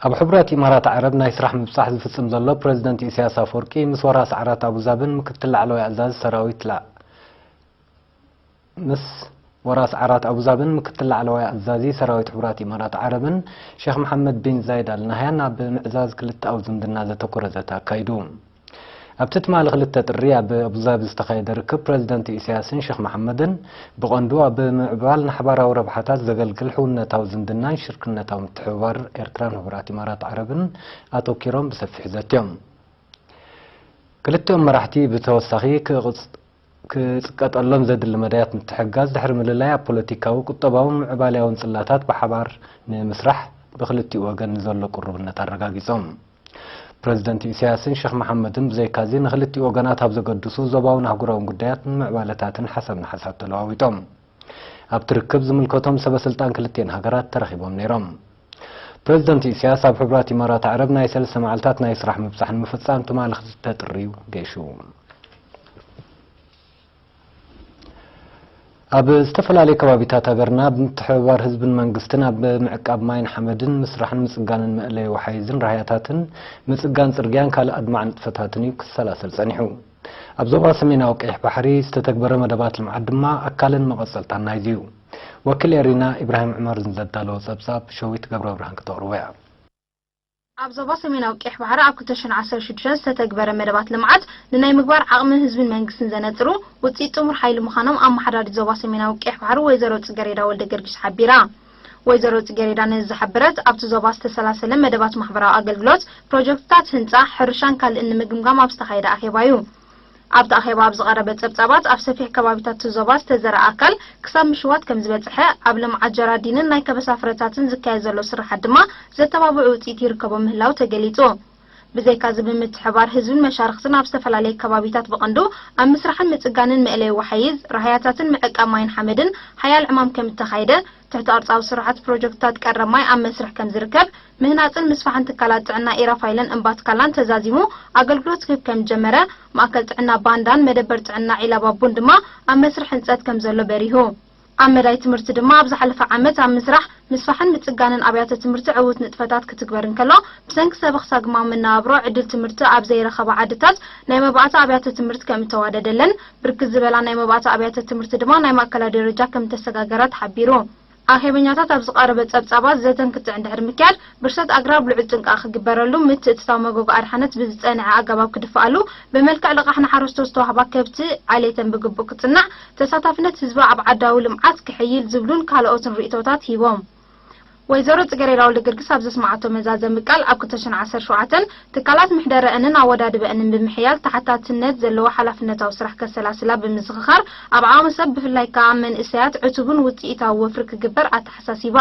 ኣብ ሕቡራት ኢማራት ዓረብ ናይ ስራሕ ምብጻሕ ዝፍጽም ዘሎ ፕረዚደንት ኢሳያስ ኣፈወርቂ ምስ ወራስ ዓራት ኣቡዛብን ምክትል ላዕለዋይ ኣዛዚ ሰራዊት ላ-፣ ምስ ወራስ ዓራት ኣቡዛብን ምክትል ላዕለዋይ ኣዛዚ ሰራዊት ሕቡራት ኢማራት ዓረብን ሼክ መሓመድ ቢን ዛይድ ኣል ናህያን ኣብ ምዕዛዝ ክልተኣዊ ዝምድና ዘተኮረ ዘተ ኣካይዱ። ኣብቲ ትማሊ ክልተ ጥሪ ኣብ ኣቡዛቢ ዝተኻየደ ርክብ ፕረዚደንት ኢሳያስን ሼክ መሓመድን ብቐንዱ ኣብ ምዕባል ንሓባራዊ ረብሓታት ዘገልግል ሕውነታዊ ዝምድናን ሽርክነታዊ ምትሕብባር ኤርትራን ሕቡራት ኢማራት ዓረብን ኣተኪሮም ብሰፊሑ ዘትዮም። ክልቲኦም መራሕቲ ብተወሳኺ ክቕጽ-፣ ክጽቀጠሎም ዘድሊ መዳያት ምትሕግጋዝ ድሕሪ ምልላይ ኣብ ፖለቲካዊ፣ ቁጠባውን ምዕባለያውን ጽላታት ብሓባር ንምስራሕ ብክልቲኡ ወገን ንዘሎ ቅሩብነት ኣረጋጊጾም። ፕረዚደንት ኢሳያስን ሼክ መሓመድን ብዘይካዚ ንክልቲኡ ወገናት ኣብ ዘገድሱ ዞባውን ኣህጉራውን ጉዳያት ንምዕባለታትን ሓሳብ ንሓሳብ ተለዋዊጦም። ኣብቲ ርክብ ዝምልከቶም ሰበ ስልጣን ክልቲኤን ሃገራት ተረኺቦም ነይሮም። ፕረዚደንት ኢሳያስ ኣብ ሕቡራት ኢማራት ዓረብ ናይ ሰለስተ መዓልታት ናይ ስራሕ ምብጻሕ ንምፍጻም ትማሊ ክልተ ጥሪ ገይሹ። ኣብ ዝተፈላለዩ ከባቢታት ሃገርና ብምትሕብባር ህዝብን መንግስትን ኣብ ምዕቃብ ማይን ሓመድን ምስራሕን ምጽጋንን መእለዪ ወሓይዝን ራህያታትን ምጽጋን ጽርግያን ካልእ ኣድማዕ ንጥፈታትን እዩ ክሰላሰል ጸኒሑ። ኣብ ዞባ ሰሜናዊ ቀይሕ ባሕሪ ዝተተግበረ መደባት ልምዓት ድማ ኣካልን መቐጸልታን ናይዚ እዩ። ወኪል ኤሪና ኢብራሂም ዑመር ንዘዳለዎ ጸብጻብ ሸዊት ገብረብርሃን ክተቕርቦ እያ። ኣብ ዞባ ሰሜናዊ ቀይሕ ባሕሪ ኣብ ክልተ ሽሕን ዓሰርተ ሽዱሽተን ዝተተግበረ መደባት ልምዓት ንናይ ምግባር ዓቕሚ ህዝብን መንግስትን ዘነጽሩ ውጽኢት ጥሙር ሓይሊ ምዃኖም ኣመሓዳሪት ዞባ ሰሜናዊ ቀይሕ ባሕሪ ወይዘሮ ጽገሬዳ ወልደ ገርጊስ ሓቢራ። ወይዘሮ ጽገሬዳ ነዚ ዝሓበረት ኣብቲ ዞባ ዝተሰላሰለ መደባት ማሕበራዊ ኣገልግሎት፣ ፕሮጀክትታት ህንጻ፣ ሕርሻን ካልእን ንምግምጋም ኣብ ዝተኻየደ ኣኼባ እዩ። ኣብቲ ኣኼባ ኣብ ዝቐረበ ጸብጻባት ኣብ ሰፊሕ ከባቢታት እቲ ዞባ ዝተዘርኣ ኣካል ክሳብ ምሽዋት ከም ዝበጽሐ፣ ኣብ ልምዓት ጀራዲንን ናይ ከበሳ ፍረታትን ዝካየድ ዘሎ ስርሓት ድማ ዘተባብዑ ውጽኢት ይርከቦ ምህላው ተገሊጹ። ብዘይካዚ ብምትሕባር ህዝብን መሻርኽትን ኣብ ዝተፈላለዩ ከባቢታት ብቐንዱ ኣብ ምስራሕን ምጽጋንን መእለይ ወሓይዝ፣ ራህያታትን ምዕቃብ ማይን ሓመድን ሓያል ዕማም ከም እተኻየደ፣ ትሕቲ ቅርጻዊ ስራሓት ፕሮጀክትታት ቀረብ ማይ ኣብ መስርሕ ከም ዝርከብ፣ ምህናጽን ምስፋሕን ትካላት ጥዕና ኢራፋይለን እምባትካላን ተዛዚሙ ኣገልግሎት ክህብ ከም ዝጀመረ፣ ማእከል ጥዕና ባንዳን መደበር ጥዕና ዒላባቡን ድማ ኣብ መስርሕ ህንጸት ከም ዘሎ በሪሁ። ኣብ መዳይ ትምህርቲ ድማ ኣብ ዝሓለፈ ዓመት ኣብ ምስራሕ፣ ምስፋሕን ምጽጋንን ኣብያተ ትምህርቲ ዕዉት ንጥፈታት ክትግበር እንከሎ፣ ብሰንኪ ሰበኽ ሳግማዊ መነባብሮ ዕድል ትምህርቲ ኣብ ዘይረኸባ ዓድታት ናይ መባእታ ኣብያተ ትምህርቲ ከም እተዋደደለን፣ ብርክት ዝበላ ናይ መባእታ ኣብያተ ትምህርቲ ድማ ናይ ማእከላይ ደረጃ ከም እተሰጋገራ ተሓቢሩ። ኣኼበኛታት ኣብ ዝቐረበ ጸብጻባት ዘተን ክትዕ እንድሕር ምክያድ፣ ብርሰት ኣግራብ ልዑል ጥንቃቐ ክግበረሉ፣ ምትእትታው መጎጎ ኣድሓነት ብዝጸንዐ ኣገባብ ክድፍኣሉ፣ ብመልክዕ ልቓሕ ንሓረስቶት ዝተዋህባ ከብቲ ዓሌተን ብግቡእ ክጽናዕ፣ ተሳታፍነት ህዝቢ ኣብ ዓዳዊ ልምዓት ክሕይል ዝብሉን ካልኦትን ርእይቶታት ሂቦም። ወይዘሮ ጽገሬዳ ወልደገርግስ ኣብ ዘስመዓቶ መዛዘሚ ቃል፣ ኣብ ክልተ ሽሕን ዓሰርተ ሸውዓተን ትካላት ምሕደረአንን ኣወዳድበአንን ብምሕያል ተሓታትነት ዘለዎ ሓላፍነታዊ ስራሕ ከሰላስላ ብምዝኽኻር፣ ኣብ ዓቕሚ ሰብ ብፍላይ ከኣ ኣብ መንእሰያት ዕቱብን ውጽኢታዊ ወፍሪ ክግበር ኣተሓሳሲባ።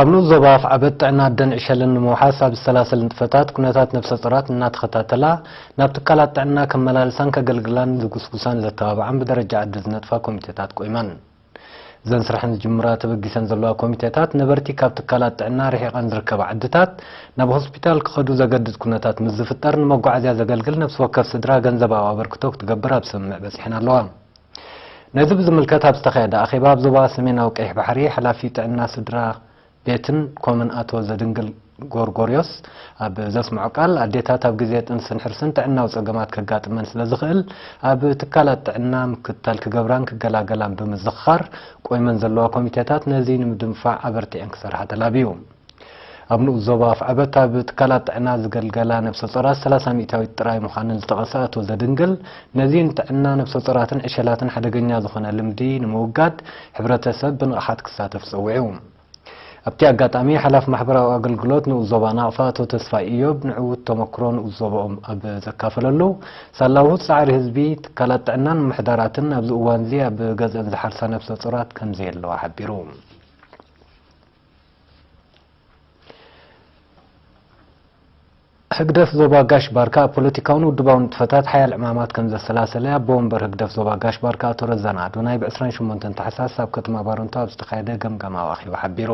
ኣብ ንኡስ ዞባ ኣፍዓበት ጥዕና ኣደን ዕሸልን ንምውሓስ ኣብ ዝሰላሰል ንጥፈታት ኩነታት ነብሰ ጾራት እናተኸታተላ ናብ ትካላት ጥዕና ከመላልሳን ከገልግላን ዝጉስጉሳን ዘተባብዓን ብደረጃ ዓዲ ዝነጥፋ ኮሚቴታት ቆይመን። እዘን ስራሐን ዝጅምራ ተበጊሰን ዘለዋ ኮሚቴታት ነበርቲ ካብ ትካላት ጥዕና ርሒቐን ዝርከባ ዓድታት ናብ ሆስፒታል ክኸዱ ዘገድድ ኩነታት ምስ ዝፍጠር ንመጓዓዝያ ዘገልግል ነብሲ ወከፍ ስድራ ገንዘባዊ ኣበርክቶ ክትገብር ኣብ ስምምዕ በጺሐን ኣለዋ። ነዚ ብዝምልከት ኣብ ዝተኻየደ ኣኼባ ኣብ ዞባ ሰሜናዊ ቀይሕ ባሕሪ ሓላፊ ጥዕና ስድራ ቤትን ኮምን ኣቶ ዘድንግል ጎርጎርዮስ ኣብ ዘስምዖ ቃል፣ ኣዴታት ኣብ ግዜ ጥንስን ሕርስን ጥዕናዊ ጸገማት ከጋጥመን ስለ ዝኽእል፣ ኣብ ትካላት ጥዕና ምክትታል ክገብራን ክገላገላን ብምዝኽኻር፣ ቆይመን ዘለዋ ኮሚቴታት ነዚ ንምድንፋዕ ኣበርቲዐን ክሰርሓ ተላብዩ። ኣብ ንኡስ ዞባ ኣፍዓበት ኣብ ትካላት ጥዕና ዝገልገላ ነብሰ ጾራት ሰላሳ ሚእታዊት ጥራይ ምዃነን ዝጠቐሰ ኣቶ ዘድንግል፣ ነዚ ንጥዕና ነብሰ ጾራትን ዕሸላትን ሓደገኛ ዝኾነ ልምዲ ንምውጋድ፣ ሕብረተሰብ ብንቕሓት ክሳተፍ ጸዊዑ። ኣብቲ ኣጋጣሚ፣ ሓላፊ ማሕበራዊ ኣገልግሎት ንኡስ ዞባ ናቕፋ ኣቶ ተስፋይ ኢዮብ፣ ንዕዉት ተመክሮ ንኡስ ዞባኦም ኣብ ዘካፈለሉ፣ ሳላ ውሁድ ጻዕሪ ህዝቢ፣ ትካላት ጥዕናን ምምሕዳራትን ኣብዚ እዋንዚ ኣብ ገዝአን ዝሓርሳ ነብሰ ጾራት ከም ዘየለዋ ሓቢሩ። ህግደፍ ዞባ ጋሽ ባርካ ኣብ ፖለቲካውን ውድባውን ንጥፈታት ሓያል ዕማማት ከም ዘሰላሰለ ኣቦ ወንበር ህግደፍ ዞባ ጋሽ ባርካ ኣቶ ረዛን ኣዶናይ ብ ዕስራን ሸሞንተን ታሕሳስ ኣብ ከተማ ባረንቶ ኣብ ዝተኻየደ ገምጋማዊ ኣኼባ ሓቢሩ።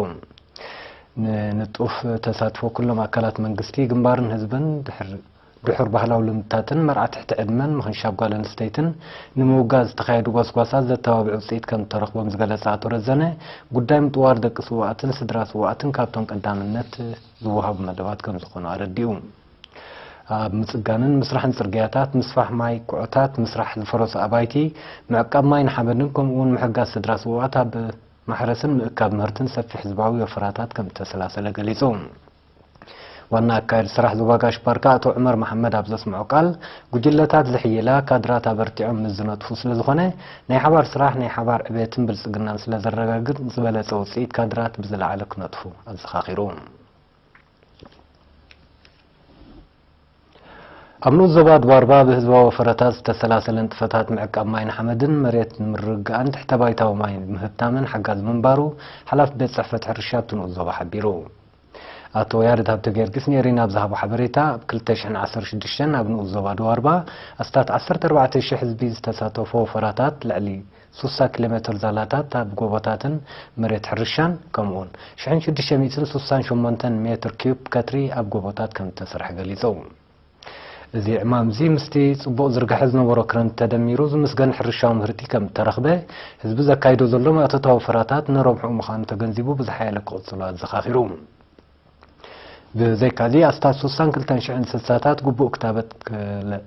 ንንጡፍ ተሳትፎ ኩሎም ኣካላት መንግስቲ፣ ግንባርን ህዝብን ድሕር-፣ ድሑር ባህላዊ ልምድታትን መርዓ ትሕቲ ዕድመን ምኽንሻብ ጓል ኣንስተይትን ንምውጋእ ዝተኻየዱ ጎስጓሳት ዘተባብዕ ውፅኢት ከም እተረኽቦም ዝገለጸ ኣቶ ረዘነ፣ ጉዳይ ምጥዋር ደቂ ስውኣትን ስድራ ስውኣትን ካብቶም ቀዳምነት ዝወሃቡ መደባት ከም ዝኾኑ ኣረዲኡ። ኣብ ምጽጋንን ምስራሕን ጽርግያታት፣ ምስፋሕ ማይ ኩዖታት፣ ምስራሕ ዝፈረሱ ኣባይቲ፣ ምዕቃብ ማይን ሓመድን ከምኡ እውን ምሕጋዝ ስድራ ስውኣት ኣብ ማሕረስን ምእካብ ምህርትን ሰፊሕ ህዝባዊ ወፈራታት ከም እተሰላሰለ ገሊጹ። ዋና ኣካያዲ ስራሕ ዞባ ጋሽ ባርካ ኣቶ ዑመር መሓመድ ኣብ ዘስምዖ ቃል፣ ጉጅለታት ዝሕይላ ካድራት ኣበርቲዖም ምስ ዝነጥፉ ስለ ዝኾነ፣ ናይ ሓባር ስራሕ ናይ ሓባር ዕቤትን ብልጽግናን ስለ ዘረጋግጽ፣ ዝበለጸ ውጽኢት ካድራት ብዝለዓለ ክነጥፉ ኣዘኻኺሩ። ኣብ ንኡስ ዞባ ድዋርባ ብህዝባዊ ወፈረታት ዝተሰላሰለ ንጥፈታት ምዕቃብ ማይን ሓመድን መሬት ንምርግጋእን ትሕተ ባይታዊ ማይ ምህብታምን ሓጋዚ ምንባሩ ሓላፊ ቤት ጽሕፈት ሕርሻ ኣብቲ ንኡስ ዞባ ሓቢሩ። ኣቶ ያሬድ ሃብተ ጊዮርጊስ ንኤሪና ኣብ ዝሃቦ ሓበሬታ፣ ኣብ ክልተ ሽሕን ዓሰርተ ሽዱሽተን ኣብ ንኡስ ዞባ ድዋርባ ኣስታት ዓሰርተ ኣርባዕተ ሽሕ ህዝቢ ዝተሳተፎ ወፈራታት ልዕሊ ስሳ ኪሎ ሜትር ዛላታት ኣብ ጎቦታትን መሬት ሕርሻን ከምኡውን ሽሕን ሽዱሽተ ሚእትን ስሳን ሸሞንተን ሜትር ኪዩብ ከትሪ ኣብ ጎቦታት ከም እተሰርሐ ገሊጹ። እዚ ዕማም እዚ ምስቲ ጽቡቕ ዝርግሐ ዝነበሮ ክረምቲ ተደሚሩ ዝምስገን ሕርሻዊ ምህርቲ ከም እተረኽበ፣ ህዝቢ ዘካይዶ ዘሎ ማእቶታዊ ወፈራታት ንረብሕኡ ምዃኑ ተገንዚቡ ብዝሓየለ ክቕጽሎ ኣዘኻኺሩ። ብዘይካዚ ኣስታት ስሳን ክልተን ሽሕ እንስሳታት ግቡእ ክታበት ክለ-፣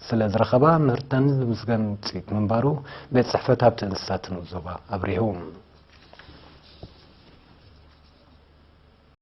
ስለ ዝረኸባ ምህርተን ዝምስገን ውፅኢት ምንባሩ ቤት ጽሕፈት ሃብቲ እንስሳትን ዞባ ኣብሪሁ።